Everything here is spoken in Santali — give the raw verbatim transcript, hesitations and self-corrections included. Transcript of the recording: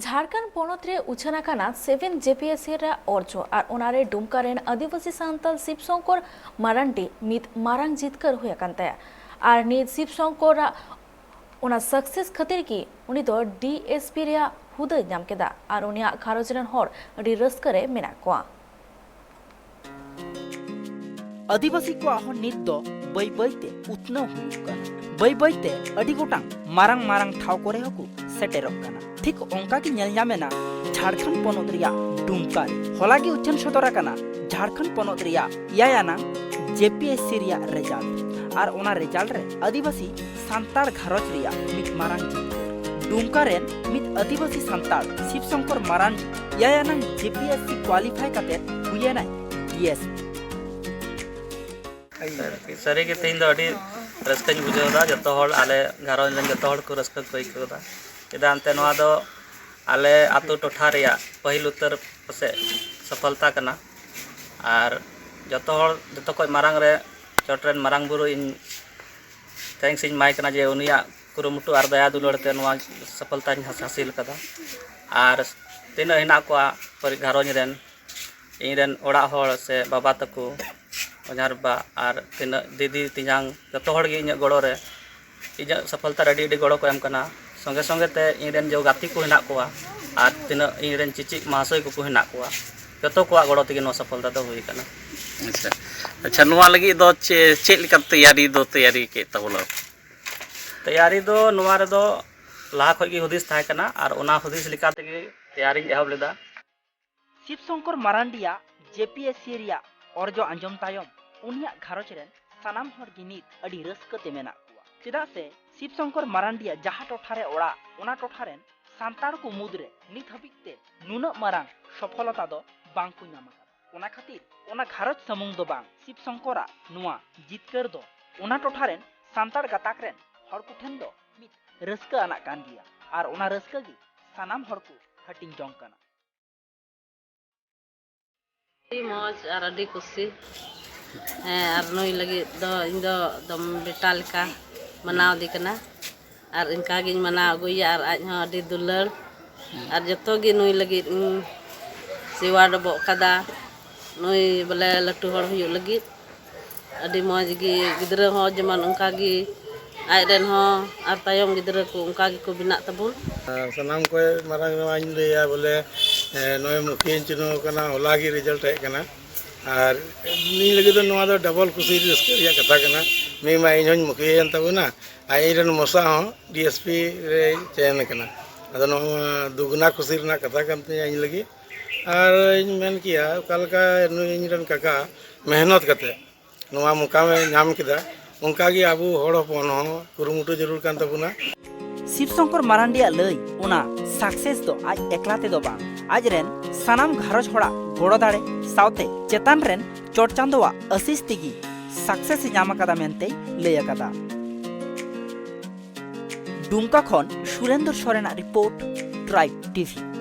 ᱡᱷᱟᱲᱠᱷᱚᱸᱰ ᱯᱚᱱᱚᱛ ᱨᱮ ᱩᱪᱷᱟᱹᱱ ᱟᱠᱟᱱᱟ ᱥᱮᱵᱷᱮᱱ ᱡᱮ ᱯᱤ ᱮᱥ ᱥᱤ ᱨᱮᱭᱟᱜ ᱚᱨᱡᱚ ᱟᱨ ᱚᱱᱟᱨᱮ ᱰᱩᱢᱠᱟ ᱨᱮᱱ ᱟᱹᱫᱤᱵᱟᱹᱥᱤ ᱥᱟᱱᱛᱟᱲ ᱥᱤᱵ ᱥᱚᱝᱠᱚᱨ ᱢᱟᱨᱟᱱᱰᱤ ᱢᱤᱫ ᱢᱟᱨᱟᱝ ᱡᱤᱛᱠᱟᱹᱨ ᱦᱩᱭ ᱟᱠᱟᱱ ᱛᱟᱭᱟ᱾ ᱟᱨ ᱱᱤᱛ ᱥᱤᱵ ᱥᱚᱝᱠᱚᱨᱟᱜ ᱚᱱᱟ ᱥᱟᱠᱥᱮᱥ ᱠᱷᱟᱹᱛᱤᱨ ᱜᱮ ᱩᱱᱤ ᱫᱚ ᱰᱤ ᱮᱥ ᱯᱤ ᱨᱮᱭᱟᱜ ᱦᱩᱫᱟᱹᱭ ᱧᱟᱢ ᱠᱮᱫᱟ ᱟᱨ ᱩᱱᱤᱭᱟᱜ ᱜᱷᱟᱨᱚᱸᱡᱽ ᱨᱮᱱ ᱦᱚᱲ ᱟᱹᱰᱤ ᱨᱟᱹᱥᱠᱟᱹ ᱨᱮ ᱢᱮᱱᱟᱜ ᱠᱚᱣᱟ᱾ ᱟᱹᱫᱤᱵᱟᱹᱥᱤ ᱠᱚᱣᱟᱜ ᱦᱚᱸ ᱱᱤᱛ ᱫᱚ ᱵᱟᱹᱭ ᱵᱟᱹᱭ ᱛᱮ ᱩᱛᱱᱟᱹᱣ ᱦᱩᱭᱩᱜ ᱠᱟᱱᱟ᱾ ᱵᱟᱹᱭ ᱵᱟᱹᱭ ᱛᱮ ᱟᱹᱰᱤ ᱜᱚᱴᱟᱝ ᱢᱟᱨᱟᱝ ᱢᱟᱨᱟᱝ ᱴᱷᱟᱶ ᱠᱚᱨᱮ ᱦᱚᱸᱠᱚ ᱥᱮᱴᱮᱨᱚᱜ ᱠᱟᱱᱟ᱾ ᱴᱷᱤᱠ ᱚᱱᱠᱟ ᱜᱮ ᱧᱮᱞ ᱧᱟᱢ ᱮᱱᱟ ᱡᱷᱟᱲᱠᱷᱚᱸᱰ ᱯᱚᱱᱚᱛ ᱨᱮᱭᱟᱜ ᱰᱩᱢᱠᱟ ᱨᱮ᱾ ᱦᱚᱞᱟ ᱜᱮ ᱩᱪᱷᱟᱹᱱ ᱥᱚᱫᱚᱨ ᱟᱠᱟᱱᱟ ᱡᱷᱟᱲᱠᱷᱚᱸᱰ ᱯᱚᱱᱚᱛ ᱨᱮᱭᱟᱜ ᱮᱭᱟᱭ ᱟᱱᱟᱝ ᱡᱮ ᱯᱤ ᱮᱥ ᱥᱤ ᱨᱮᱭᱟᱜ ᱨᱮᱡᱟᱞᱴ᱾ ᱟᱨ ᱚᱱᱟ ᱨᱮᱡᱟᱞᱴ ᱨᱮ ᱟᱹᱫᱤᱵᱟᱹᱥᱤ ᱥᱟᱱᱛᱟᱲ ᱜᱷᱟᱨᱚᱸᱡᱽ ᱨᱮᱭᱟᱜ ᱢᱤᱫ ᱢᱟᱨᱟᱝ ᱡᱤᱛᱠᱟᱹᱨ᱾ ᱰᱩᱢᱠᱟ ᱨᱮᱱ ᱢᱤᱫ ᱟᱹᱫᱤᱵᱟᱹᱥᱤ ᱥᱟᱱᱛᱟᱲ ᱥᱤᱵ ᱥᱚᱝᱠᱚᱨ ᱢᱟᱨᱟᱱᱰᱤ ᱮᱭᱟᱭ ᱟᱱᱟᱝ ᱡᱮ ᱯᱤ ᱮᱥ ᱥᱤ ᱠᱣᱟᱞᱤᱯᱷᱟᱭ ᱠᱟᱛᱮ ᱦᱩᱭᱮᱱᱟᱭ ᱰᱤ ᱮᱥ ᱯᱤ᱾ ᱥᱟᱹᱨᱤᱜᱮ ᱛᱮᱦᱮᱧ ᱫᱚ ᱟᱹᱰᱤ ᱨᱟᱹᱥᱠᱟᱹᱧ ᱵᱩᱡᱷᱟᱹᱣ ᱮᱫᱟ᱾ ᱡᱚᱛᱚ ᱦᱚᱲ, ᱟᱞᱮ ᱜᱷᱟᱨᱚᱸᱡᱽ ᱨᱮᱱ ᱡᱚᱛᱚ ᱦᱚᱲ ᱠᱚ ᱨᱟᱹᱥᱠᱟᱹ ᱠᱚ ᱟᱹᱭᱠᱟᱹᱣ ᱮᱫᱟ᱾ ᱪᱮᱫᱟᱜ ᱮᱱᱛᱮ ᱱᱚᱣᱟ ᱫᱚ ᱟᱞᱮ ᱟᱛᱳ ᱴᱚᱴᱷᱟ ᱨᱮᱭᱟᱜ ᱯᱟᱹᱦᱤᱞ ᱩᱛᱟᱹᱨ ᱯᱟᱥᱮᱡ ᱥᱚᱯᱷᱚᱞᱛᱟ ᱠᱟᱱᱟ᱾ ᱟᱨ ᱡᱚᱛᱚ ᱦᱚᱲ, ᱡᱚᱛᱚ ᱠᱷᱚᱱ ᱢᱟᱨᱟᱝ ᱨᱮ ᱪᱚᱴ ᱨᱮᱱ ᱢᱟᱨᱟᱝ ᱵᱩᱨᱩ ᱤᱧ ᱛᱷᱮᱝᱠᱥ ᱤᱧ ᱮᱢᱟᱭ ᱠᱟᱱᱟ ᱡᱮ ᱩᱱᱤᱭᱟᱜ ᱠᱩᱨᱩᱢᱩᱴᱩ ᱟᱨ ᱫᱟᱭᱟ ᱫᱩᱞᱟᱹᱲ ᱛᱮ ᱱᱚᱣᱟ ᱥᱚᱯᱷᱚᱞᱛᱟᱧ ᱦᱟᱥ-, ᱦᱟᱹᱥᱤᱞ ᱟᱠᱟᱫᱟ᱾ ᱟᱨ ᱛᱤᱱᱟᱹᱜ ᱦᱮᱱᱟᱜ ᱠᱚᱣᱟ ᱯᱚᱨᱤ-, ᱜᱷᱟᱨᱚᱸᱡᱽ ᱨᱮᱱ, ᱤᱧ ᱨᱮᱱ ᱚᱲᱟᱜ ᱦᱚᱲ ᱥᱮ ᱵᱟᱵᱟ ᱛᱟᱠᱚ, ᱚᱡᱷᱟ ᱵᱟ ᱟᱨ ᱛᱤᱱᱟᱹᱜ ᱫᱤᱫᱤ ᱛᱮᱧᱟᱝ, ᱡᱚᱛᱚ ᱦᱚᱲ ᱜᱮ ᱤᱧᱟᱹᱜ ᱜᱚᱲᱚ ᱨᱮ, ᱤᱧᱟᱹᱜ ᱥᱚᱯᱷᱚᱞᱛᱟ ᱨᱮ ᱟᱹᱰᱤ ᱟᱹᱰᱤ ᱜᱚᱲᱚ ᱠᱚ ᱮᱢ ᱠᱟᱱᱟ᱾ ᱥᱚᱸᱜᱮ ᱥᱚᱸᱜᱮ ᱛᱮ ᱤᱧ ᱨᱮᱱ ᱡᱚ ᱜᱟᱛᱮ ᱠᱚ ᱦᱮᱱᱟᱜ ᱠᱚᱣᱟ ᱟᱨ ᱛᱤᱱᱟᱹᱜ ᱤᱧ ᱨᱮᱱ ᱪᱮᱪᱮᱫ ᱢᱟᱦᱟᱥᱚᱭ ᱠᱚᱠᱚ ᱦᱮᱱᱟᱜ ᱠᱚᱣᱟ, ᱡᱚᱛᱚ ᱠᱚᱣᱟᱜ ᱜᱚᱲᱚ ᱛᱮᱜᱮ ᱱᱚᱣᱟ ᱥᱚᱯᱷᱚᱞᱛᱟ ᱫᱚ ᱦᱩᱭ ᱟᱠᱟᱱᱟ᱾ ᱟᱪᱪᱷᱟ, ᱟᱪᱪᱷᱟ, ᱱᱚᱣᱟ ᱞᱟᱹᱜᱤᱫ ᱫᱚ ᱪᱮ-, ᱪᱮᱫ ᱞᱮᱠᱟ ᱛᱮᱭᱟᱨᱤ ᱫᱚ ᱛᱮᱭᱟᱨᱤ ᱠᱮᱫ ᱛᱟᱵᱚᱱᱟ? ᱛᱮᱭᱟᱨᱤ ᱫᱚ ᱱᱚᱣᱟ ᱨᱮᱫᱚ ᱞᱟᱦᱟ ᱠᱷᱚᱱ ᱜᱮ ᱦᱩᱫᱤᱥ ᱛᱟᱦᱮᱸ ᱠᱟᱱᱟ ᱟᱨ ᱚᱱᱟ ᱦᱩᱫᱤᱥ ᱞᱮᱠᱟ ᱛᱮᱜᱮ ᱛᱮᱭᱟᱨᱤᱧ ᱮᱦᱚᱵ ᱞᱮᱫᱟ᱾ ᱥᱤᱵ ᱥᱚᱝᱠᱚᱨ ᱢᱟᱨᱟᱱᱰᱤᱭᱟᱜ ᱡᱮ ᱯᱤ ᱮᱥ ᱥᱤ ᱨᱮᱭᱟᱜ ᱚᱨᱡᱚ ᱟᱸᱡᱚᱢ ᱛᱟᱭᱚᱢ ᱩᱱᱤᱭᱟᱜ ᱜᱷᱟᱨᱚᱸᱡᱽ ᱨᱮᱱ ᱥᱟᱱᱟᱢ ᱦᱚᱲ ᱜᱮ ᱱᱤᱛ ᱟᱹᱰᱤ ᱨᱟᱹᱥᱠᱟᱹ ᱛᱮ ᱢᱮᱱᱟᱜ ᱠᱚᱣᱟ᱾ ᱪᱮᱫᱟᱜ ᱥᱮ ᱥᱤᱵ ᱥᱚᱝᱠᱚᱨ ᱢᱟᱨᱟᱱᱰᱤᱭᱟᱜ ᱡᱟᱦᱟᱸ ᱴᱚᱴᱷᱟ ᱨᱮ ᱚᱲᱟᱜ, ᱚᱱᱟ ᱴᱚᱴᱷᱟ ᱨᱮᱱ ᱥᱟᱱᱛᱟᱲ ᱠᱚ ᱢᱩᱫᱽᱨᱮ ᱱᱤᱛ ᱦᱟᱹᱵᱤᱡ ᱛᱮ ᱱᱩᱱᱟᱹᱜ ᱢᱟᱨᱟᱝ ᱥᱚᱯᱷᱚᱞᱚᱛᱟ ᱫᱚ ᱵᱟᱝ ᱠᱚ ᱧᱟᱢ ᱟᱠᱟᱫᱟ᱾ ᱚᱱᱟ ᱠᱷᱟᱹᱛᱤᱨ ᱚᱱᱟ ᱜᱷᱟᱨᱚᱸᱡᱽ ᱥᱩᱢᱩᱝ ᱫᱚ ᱵᱟᱝ, ᱥᱤᱵ ᱥᱚᱝᱠᱚᱨᱟᱜ ᱱᱚᱣᱟ ᱡᱤᱛᱠᱟᱹᱨ ᱫᱚ ᱚᱱᱟ ᱴᱚᱴᱷᱟ ᱨᱮᱱ ᱥᱟᱱᱛᱟᱲ ᱜᱟᱛᱟᱠ ᱨᱮᱱ ᱦᱚᱲ ᱠᱚ ᱴᱷᱮᱱ ᱫᱚ ᱢᱤᱫ ᱨᱟᱹᱥᱠᱟᱹ ᱟᱱᱟᱜ ᱠᱟᱱ ᱜᱮᱭᱟ ᱟᱨ ᱚᱱᱟ ᱨᱟᱹᱥᱠᱟᱹ ᱜᱮ ᱥᱟᱱᱟᱢ ᱦᱚᱲ ᱠᱚ ᱦᱟᱹᱴᱤᱧ ᱡᱚᱝ ᱠᱟᱱᱟ᱾ ᱟᱹᱰᱤ ᱢᱚᱡᱽ ᱟᱨ ᱟᱹᱰᱤ ᱠᱩᱥᱤ᱾ ᱦᱮᱸ, ᱟᱨ ᱱᱩᱭ ᱞᱟᱹᱜᱤᱫ ᱫᱚ ᱤᱧ ᱫᱚ ᱮᱠᱫᱚᱢ ᱵᱮᱴᱟ ᱞᱮᱠᱟ ᱢᱟᱱᱟᱣ ᱫᱮ ᱠᱟᱱᱟ᱾ ᱟᱨ ᱤᱱᱠᱟ ᱜᱤᱧ ᱢᱟᱱᱟᱣ ᱟᱹᱜᱩᱭᱮᱭᱟ ᱟᱨ ᱟᱡ ᱦᱚᱸ ᱟᱹᱰᱤ ᱫᱩᱞᱟᱹᱲ᱾ ᱟᱨ ᱡᱚᱛᱚ ᱜᱮ ᱱᱩᱭ ᱞᱟᱹᱜᱤᱫ ᱤᱧ ᱥᱮᱵᱟ ᱰᱚᱵᱚᱜ ᱠᱟᱫᱟ᱾ ᱱᱩᱭ ᱵᱚᱞᱮ ᱞᱟᱹᱴᱩ ᱦᱚᱲ ᱦᱩᱭᱩᱜ ᱞᱟᱹᱜᱤᱫ ᱟᱹᱰᱤ ᱢᱚᱡᱽ ᱜᱮ, ᱜᱤᱫᱽᱨᱟᱹ ᱦᱚᱸ ᱡᱮᱢᱚᱱ ᱚᱱᱠᱟ ᱜᱮ ᱟᱡ ᱨᱮᱱ ᱦᱚᱸ ᱟᱨ ᱛᱟᱭᱚᱢ ᱜᱤᱫᱽᱨᱟᱹ ᱠᱚ ᱚᱱᱠᱟ ᱜᱮᱠᱚ ᱵᱮᱱᱟᱜ ᱛᱟᱵᱚᱱ᱾ ᱥᱟᱱᱟᱢ ᱠᱚ ᱢᱟᱨᱟᱝ ᱱᱚᱣᱟᱧ ᱞᱟᱹᱭᱟ ᱵᱚᱞᱮ, ᱮ, ᱱᱚᱜᱼᱚᱭ ᱢᱩᱠᱷᱤᱭᱟᱹᱧ ᱪᱩᱱᱟᱹᱣ ᱠᱟᱱᱟ, ᱦᱚᱞᱟ ᱜᱮ ᱨᱮᱡᱟᱞᱴ ᱦᱮᱡ ᱠᱟᱱᱟ᱾ ᱟᱨ ᱤᱧ ᱞᱟᱹᱜᱤᱫ ᱫᱚ ᱱᱚᱣᱟ ᱫᱚ ᱰᱚᱵᱚᱞ ᱠᱩᱥᱤ ᱨᱟᱹᱥᱠᱟᱹ ᱨᱮᱭᱟᱜ ᱠᱟᱛᱷᱟ ᱠᱟᱱᱟ᱾ ᱢᱤᱫ ᱢᱟ ᱤᱧ ᱦᱚᱸᱧ ᱢᱩᱠᱷᱤᱭᱟᱹᱭᱮᱱ ᱛᱟᱵᱚᱱᱟ, ᱟᱨ ᱤᱧ ᱨᱮᱱ ᱢᱚᱥᱟ ᱦᱚᱸ ᱰᱤ ᱮᱥ ᱯᱤ ᱨᱮᱭ ᱪᱚᱭᱚᱱ ᱟᱠᱟᱱᱟ᱾ ᱟᱫᱚ ᱱᱚᱣᱟ ᱫᱩᱜᱽᱱᱟ ᱠᱩᱥᱤ ᱨᱮᱱᱟᱜ ᱠᱟᱛᱷᱟ ᱠᱟᱱ ᱛᱤᱧᱟᱹ ᱤᱧ ᱞᱟᱹᱜᱤᱫ᱾ ᱟᱨ ᱤᱧ ᱢᱮᱱ ᱠᱮᱭᱟ, ᱚᱠᱟ ᱞᱮᱠᱟ ᱱᱩᱭ ᱤᱧ ᱨᱮᱱ ᱠᱟᱠᱟ ᱢᱮᱦᱱᱚᱛ ᱠᱟᱛᱮ ᱱᱚᱣᱟ ᱢᱚᱠᱟᱢᱮ ᱧᱟᱢ ᱠᱮᱫᱟ, ᱚᱱᱠᱟ ᱜᱮ ᱟᱵᱚ ᱦᱚᱲ ᱦᱚᱯᱚᱱ ᱦᱚᱸ ᱠᱩᱨᱩᱢᱩᱴᱩ ᱡᱟᱹᱨᱩᱲ ᱠᱟᱱ ᱛᱟᱵᱚᱱᱟ᱾ ᱥᱤᱵ ᱥᱚᱝᱠᱚᱨ ᱢᱟᱨᱟᱱᱰᱤᱭᱟᱜ ᱞᱟᱹᱭ, ᱚᱱᱟ ᱥᱟᱠᱥᱮᱥ ᱫᱚ ᱟᱡ ᱮᱠᱞᱟ ᱛᱮᱫᱚ ᱵᱟᱝ, ᱟᱡ ᱨᱮᱱ ᱥᱟᱱᱟᱢ ᱜᱷᱟᱨᱚᱸᱡᱽ ᱦᱚᱲᱟᱜ ᱜᱚᱲᱚ ᱫᱟᱲᱮ ᱥᱟᱶᱛᱮ ᱪᱮᱛᱟᱱ ᱨᱮᱱ ᱪᱚᱴ ᱪᱟᱸᱫᱚᱣᱟᱜ ᱟᱥᱤᱥ ᱛᱮᱜᱮ ᱥᱟᱠᱥᱮᱥ ᱮ ᱧᱟᱢ ᱟᱠᱟᱫᱟ ᱢᱮᱱᱛᱮᱭ ᱞᱟᱹᱭ ᱟᱠᱟᱫᱟ᱾ ᱰᱩᱢᱠᱟ ᱠᱷᱚᱱ ᱥᱩᱨᱮᱱᱫᱨᱚ ᱥᱚᱨᱮᱱᱟᱜ ᱨᱤᱯᱳᱨᱴ, ᱴᱨᱟᱭᱤᱵᱽ ᱴᱤᱵᱷᱤ᱾